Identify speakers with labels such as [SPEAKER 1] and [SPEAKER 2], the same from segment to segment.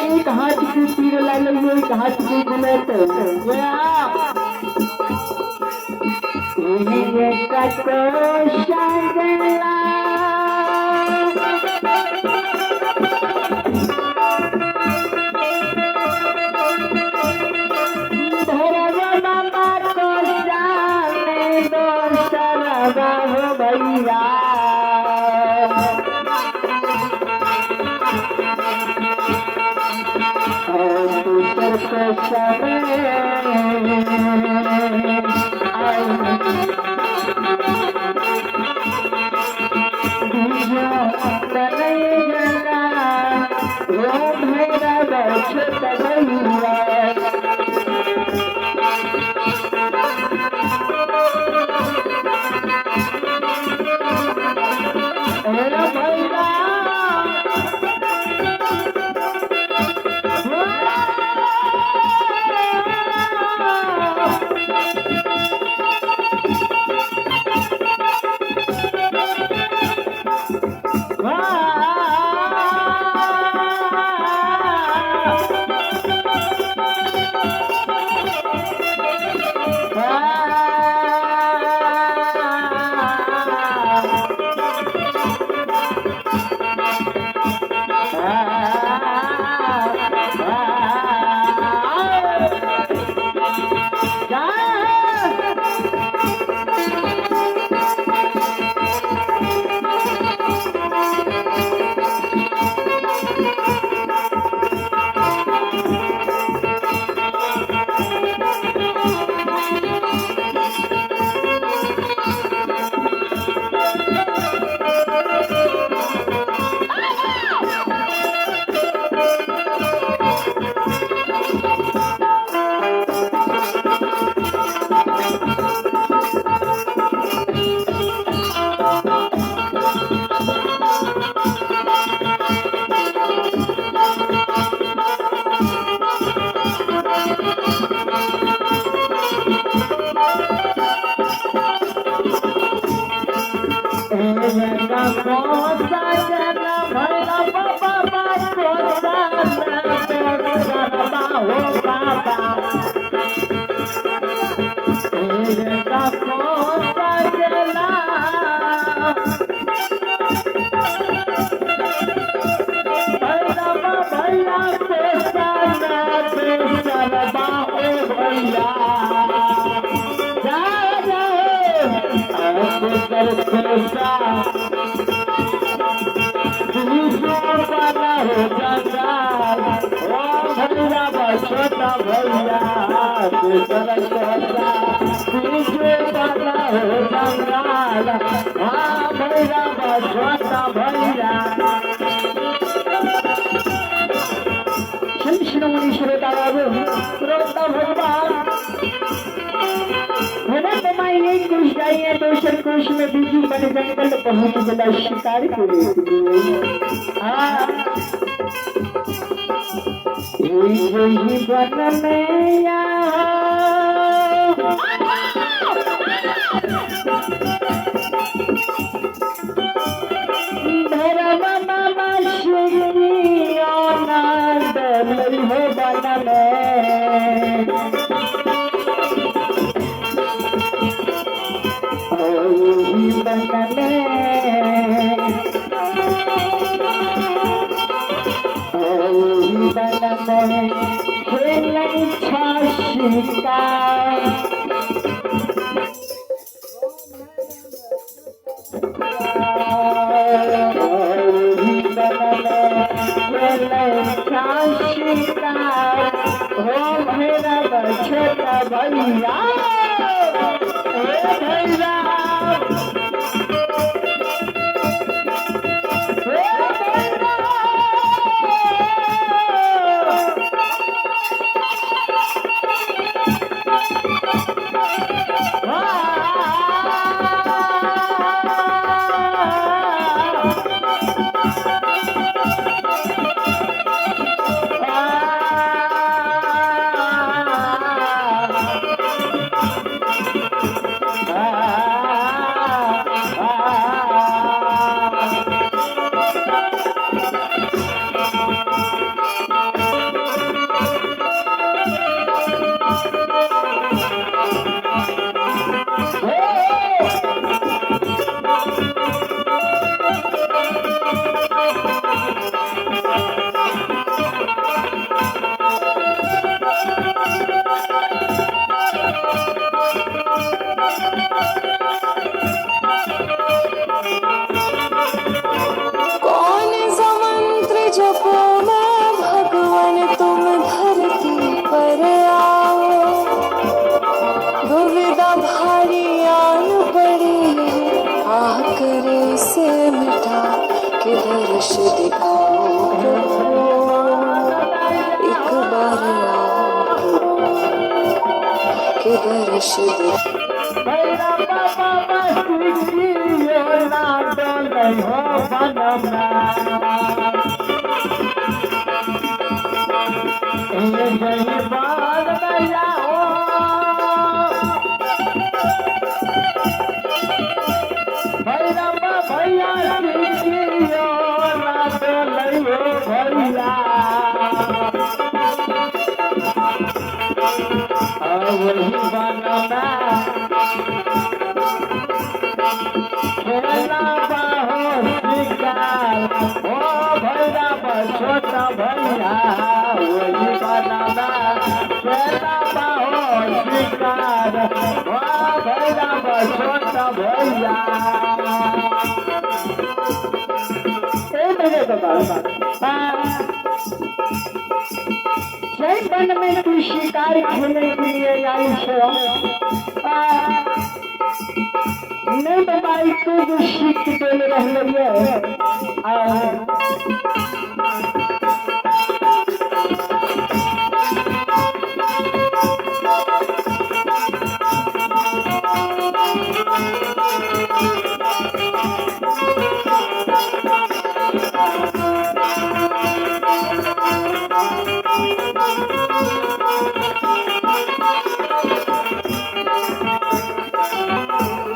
[SPEAKER 1] एक हाथ के तीर ला लियो, एक हाथ के बुलेट। भैया कोश में बीजी बन जंगल पहुंच गया शिकार के लिए। यही बन में Ah.
[SPEAKER 2] से मिटा के दर्श दिखाओ प्रभु, एक बार आओ प्रभु, के दर्श
[SPEAKER 1] जय वन में तू शिकार खेलने के लिए आई छो नहीं बाबा तू जो सीख देल रहले ये आ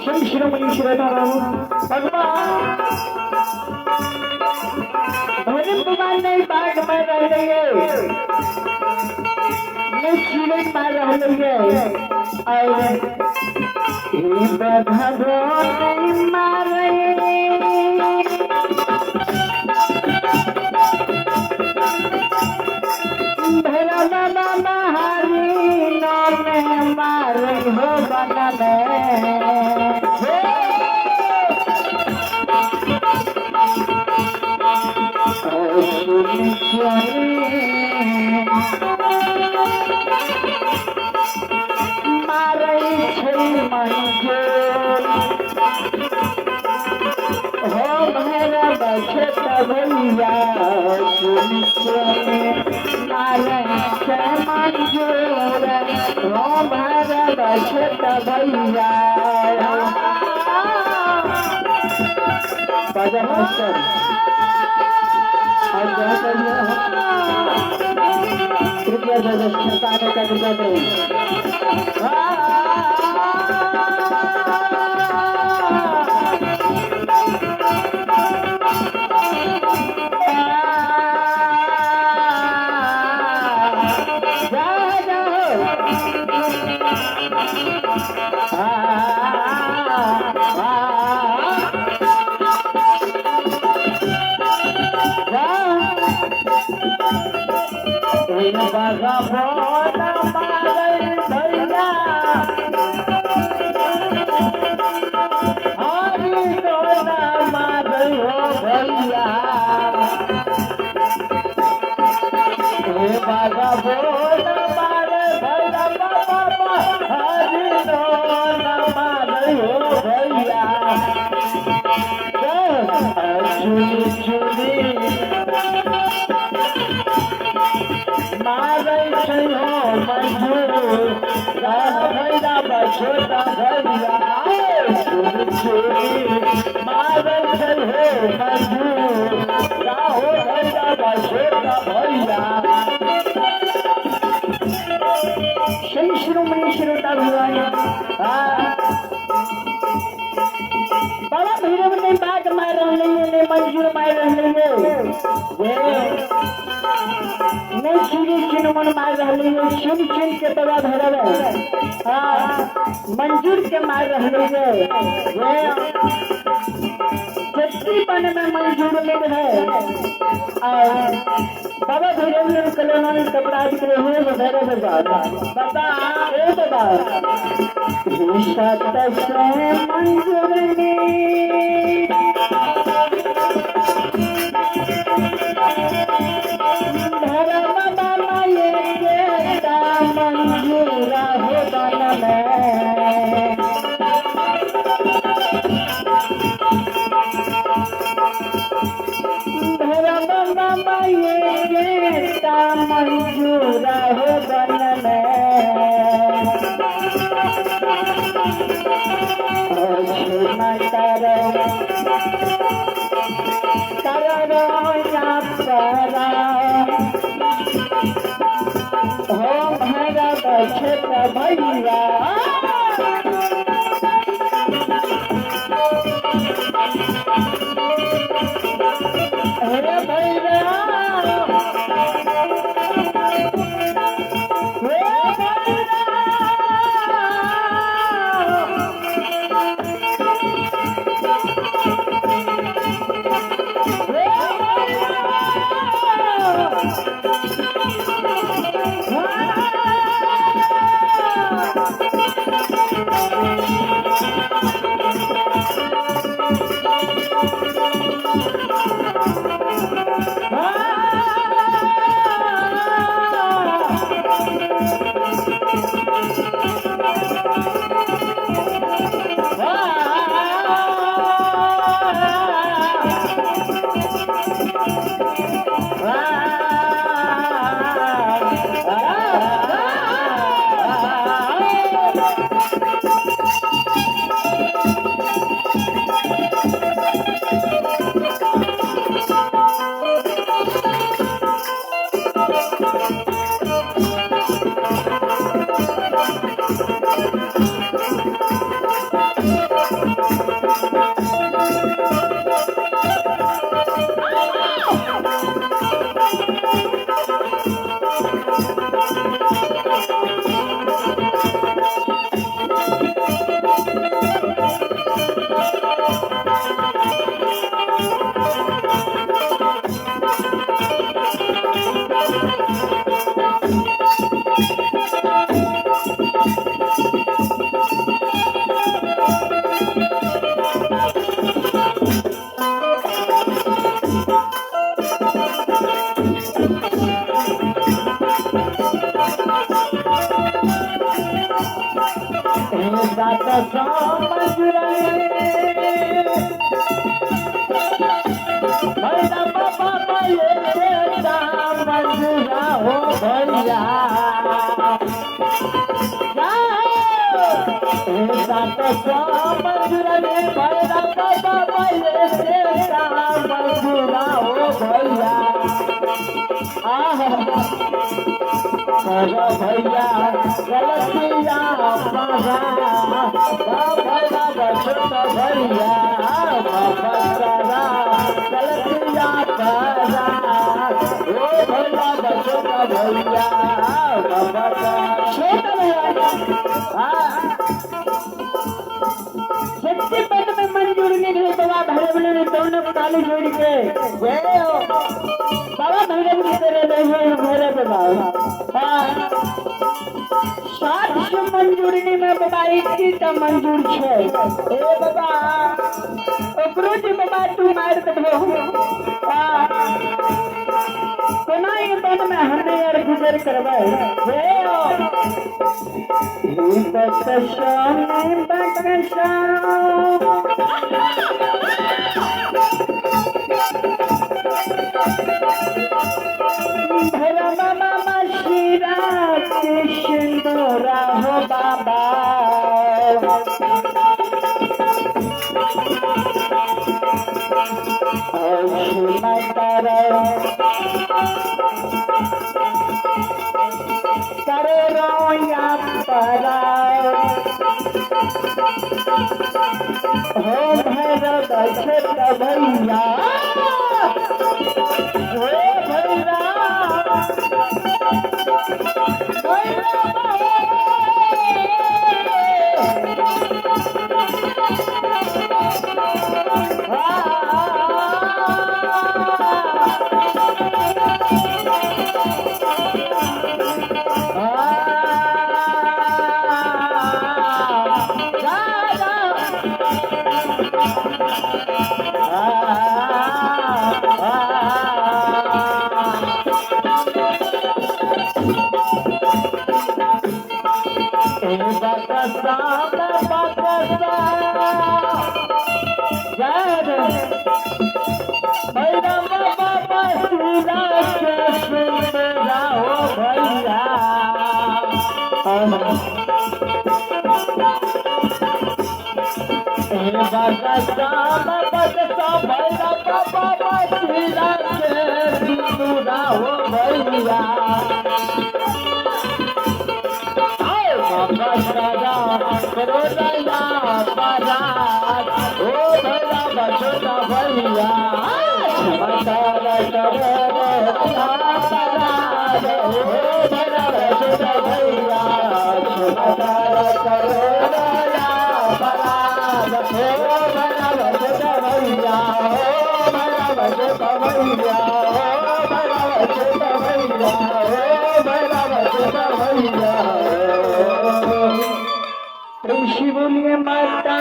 [SPEAKER 1] श्री शिरोमणि श्री राम भगवान भजन कुमार नहीं बाग में रह रही है, नहीं चीड़े मार रही है और नहीं मार भैरव हरी नाम मार हो बनने मारै छै मंजूर हो भैरव छोट भैया चुनि चुनि मारै छै मंजूर हो भैरव छोट भैया। बाजा मास्टर आज जहाँ पर कृपया व्यवस्था आने का कृपया करें। श्री शिरोमणि श्रोता भगवान बाबा भैरव ने बाग मार रहे ने मंजूर मार रहे ने चीड़ी चुनमुन मार रहे चुन चुन के बाबा भैरव मंजूर के मार रहे जत्ती बन में मंजूर मिल है और बाबा भैरव ने कल्याण कपड़ा के हुए भैरव बाबा बाबा ए बाबा सत से मंजूर ने भैरव बाबा ये के मंजूरा हो बन में भैरव बाबा ये मंजूरा हो बन हो भैरव छोट भैया। अरे भैरव हे भैया गलतिया भैया गलतिया ओ भैया भैया शक्ति पद में मंजूर नहीं बाबा भैरव ने दोनों काली जोड़ के जय हो बाबा भैरव की तरह नहीं भैरव बाबा। सात सौ मंजूरनी में बाबा 21टा मंजूर छे। ए बाबा ओकरो जे बाबा तू मार देबो कोना ई बन में हमे यार गुजर करबै। जय हो बाबा हो भैरव छोट भैया हो भैरव आ बगसा भैया बाबा बसीरा के सिंदूरा हो भैया। आओ बाबा सारा करो दया परात ओ भैया बचोटा भैया। मसाला करो दया परात ओ भैया बचोटा भैया। मसाला करो दया परात ओ भैया बचोटा भैया। ओ भैया बचोटा भैया। ओ भैया बचोटा भैया। ओ भैया बचोटा भैया। ऋषि बोलिए माता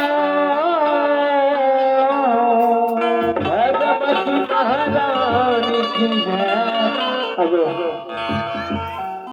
[SPEAKER 1] भगवती महारानी की जय। अब